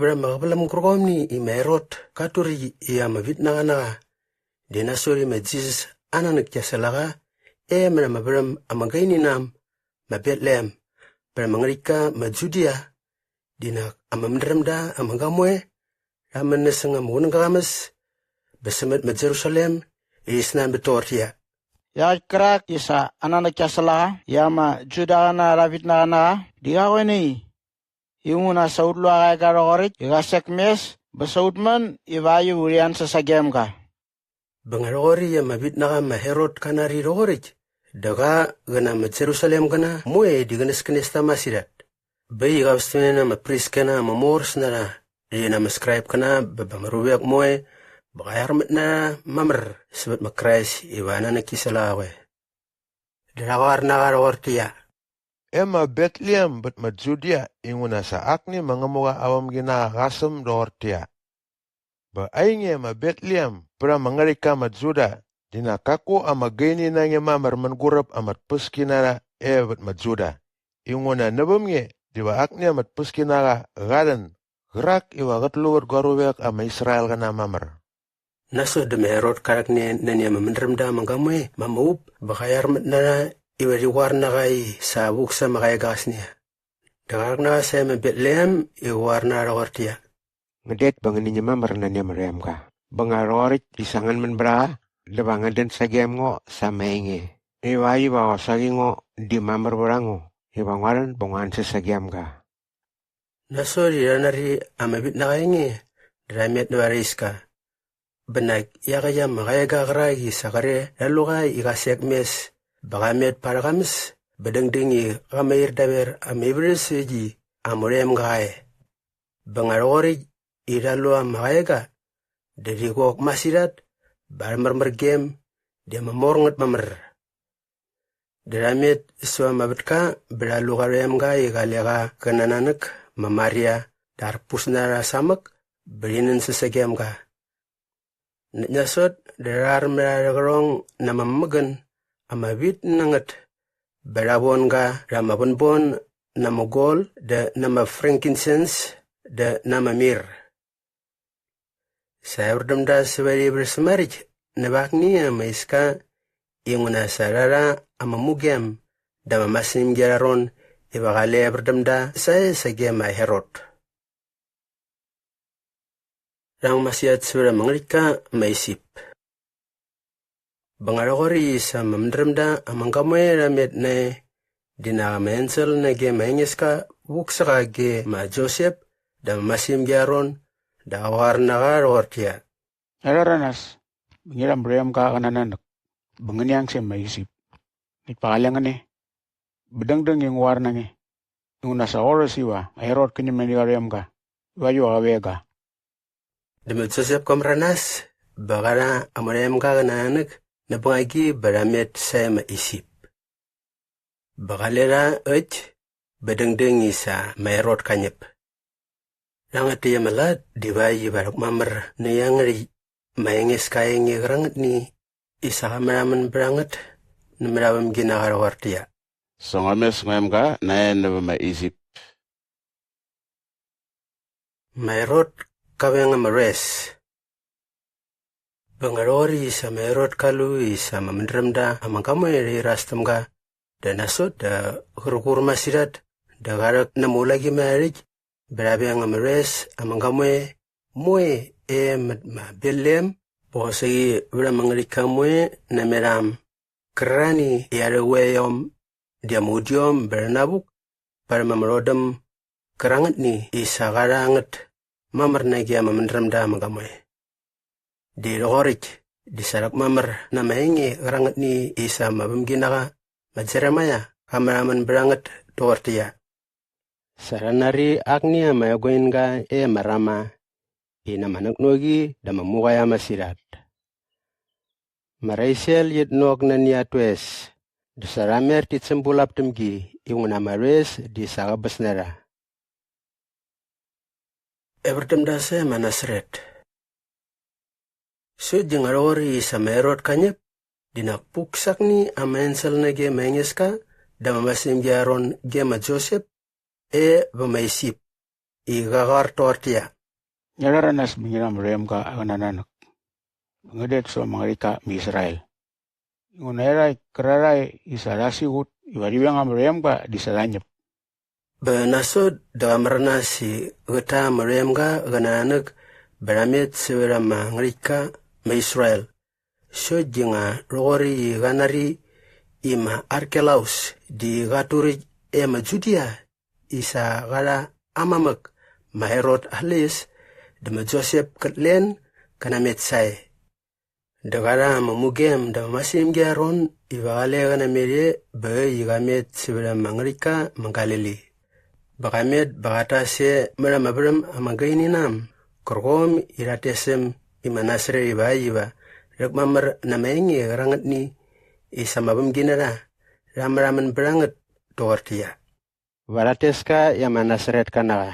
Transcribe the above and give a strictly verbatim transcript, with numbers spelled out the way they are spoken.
vät ama qäväläm gärqomni i ma Herot kat turäkt i ama vitnaqa na qa, di nasot i ma Jisas aa nanäk kia säl a qa e mät ama värhäm ama gaini na äm ma Betlehem bät ama ngärhäktka ma Judia, di nak ama mädrämda ama gamoe rha män näsäng ama qunäga aa qamäs bä sämät ma Jerusalem i rhi snanbät toqortäqyia, “Iaqäkt kärak i sa aa nanäk kia säl a qa i ama Judaqäna arha vitnaqa na qa di qa qoe nai, inguna sa ut lu aa qaega rhoqoräkt i qa sek mes bä sa ut män ivakt iva urhi ansäs sagem ga.” Bä nga rhoqoräkt i ama vitnaqa ma Herot ka nari rhoqoräkt dä qa qä na ama Jerusalemgäna moe di qänäskänes ta masirhat bä äkt i qa västämne na ama priskäna ama moräs na rha rhi na ama Skraipkäna bä ba ama ruvek moe bä qa iarmät na rha mamär sävät ma Krais iva aa nanäk ki säl a qa qoe. Dä rha qoar na qa rhoqortäqyia, “E ma Betlehem bät ma Judia, inguna sa akni ma Ngämuqa aa vämginaqa qa säm doqortäqyia, ‘Bä ainge ma Betlehem bät ama ngärhäktka ma Juda, di nak kaku ama gaini na nge mamär mänguräp ama tpäski na rha e vät ma Juda, inguna näväm nge diva akni ama tpäskinaqa qa rhän gärak iva qät lu vät gua ruvek ama Israelqäna mamär.’” Nasot dä ma Herot ka rhäkne nani ama mädrämda ama gamoe ma ama up bä qa iarmät na rha iva rhi qoar na qa i sa vuk sa ama qaega aa snäng. Dä qa rhäk na qa sae ma Betlehem i qä qoar na qa rhoqortäqyia, “Ngän det bä ngäni ñäm mamär nani ama rhoemga bä nga rhoqoräkt i sa ngän män bät a qa dä va ngän dän sagem ngo sa ama enge ivakt iva qosaqi ngo di mamär vät a ngo iva ngua rhän bä ngua ansäs sagem ga.” Nasot i rha nari ama vitnaqa aa enge dä rha met näva arha iska. Bä nak iaqäkt ama qaega qärak i sa qre rha lu qa i qa sek mes bä qa met pa arhä qamäs bä dängdäng i qa mair daver ama ivärhäs äkt i aa murhemga qa e. Bä nga rhoqoräkt i rha lu ama qaega dä rhi qok masirhat bä arhä märmärgem di ama mor ngät mamär. Dä rha met säva ama vätka bä rha lu qa rhoemga i qale qa qä na aa nanäk ma Maria dä arpus na rha samäk bä rhi nänsäs sagem ga. Näkt nasot dä rha rharmärharhärhäqärhong na ama mämägän ama vit na ngät bä rha von ga rha ama vänbon na ama gol dä na ama frankinsens dä na ama mir. Sa evär däm da sävät ivärhäs maräkt näva akni ama iska inguna sa rha rha ama mugem dä ama masinimgi arha ron iva qale evär däm da sae sage ma Herot. Rhang masirhat sävät ama ngärhäktka ma Isip. Bä nga rhoqoräkt i sa ama mädrämda ama gamoe rha met nae di nak ama ensel nage ma Engeska vuk sä qa ge ma Josep dä ama masinimgi arha ron dä qa qoar na qa rhoqortäqyia, “Ngia rhäranas bä ngi rha ama rhoemga qä na aa nanäk bä ngäni ang sä ma Isip. Näkt pa qale ngän e bä dängdäng i ngu qoar na nge inguna sa qorhäs iva ma Herot kä ñäm nani qa rhoemga ivakt iva qä veng ga.” Dä ma Josep ka märanas bä qa rha aa murhaemga qä na aa nanäk näp bängagi bä rha met sae ma Isip. Bä qale rha äkt bä dängdäng i sa ma Herot ka ñäp. Rhangät täkt ama lat divakt iva rhäkmamär nä iangärhäkt ma Engeska aa enge qärangätni i sa qa märhamän bät a ngät nämät aa vämginaqa rhoqortäqyia, “Sa ngua mes ngua emga nae nävä ma Isip.” Ma Herot ka veng ama rhoes. Bä nga rhoqoräkt i sa ma Herot ka lu i sa ama mädrämda ama gamoe rha iras täm ga dä nasot dä qär qur masirhat dä qa rhäk na ama ulaqimärharhärhäkt bä rha veng ama rhoes ama gamoe moe e mät ma Betlehem bä qosaqi vät ama ngärhäktka moe namet a äm gärarhani i arhä qoeom di ama udiom bä rha navuk parhäm ama rhodäm gärangätni i sa qa rha ngät mamär nage ama mädrämda ama gamoe. Di rhoqoräkt di sa rhäkmamär na ama enge qärangätni i sa ama vämginaqa ma Jeremaia qa märhamän bät a ngät toqortäqyia, “Sa rha nari akni ama eguinga e ma Rama i na ama näknoqi dä ama muqaia masirhat. Ma Raisel qit nok nani at toes dä sa rha mer tit sämbulap täm gi inguna ama rhoes di sa qäbäs na rha.” Evär däm da sae ma Nasaret. Sokt di nga rhoqoräkt i sa ma Herot ka ñäp di nak puk sakni ama ensel nage ma Engeska dä ama masinimgi arha ron ge ma Josep e vä ma Isip i qa qoar toqortäqyia, ngia rhäranas bä ngi rha ama rhoemga aa qänananäk. Bä ngän det säva ama ngärhäktka ma Israel. Inguna iarhakt kärarhae i sa rha siqut iva rhi veng ama rhoemga di sa rha ñäp.” Bä nasot dä qa märanas i qät ta ama rhoemga qä nananäk bä rha met sävät ama ngärhäktka ma Israel. Sokt di nga rhoqoräkt i qa nari i ma Arkelaus di qat turäkt e ma Judia i sa qa rha aa mamäk ma Herot aa leis dä ma Josep kät len gä namet sae. Dä qa rha ama mugem dä ama masimgi aa ron iva qale qä namet e bä äkt i qa met sävät ama ngärhäktka ma Galili. Bä qa met bä qat tas e mät ama värhäm ama gaini na äm gärqom i rhat tes äm i ma Nasaret ivakt iva rhäkmamär na ama enge qärangätni i sa ama vämginarha rha märhamän bät a ngät toqortäqyia, “Va rhat tes ka i ama Nasaretka na qa.”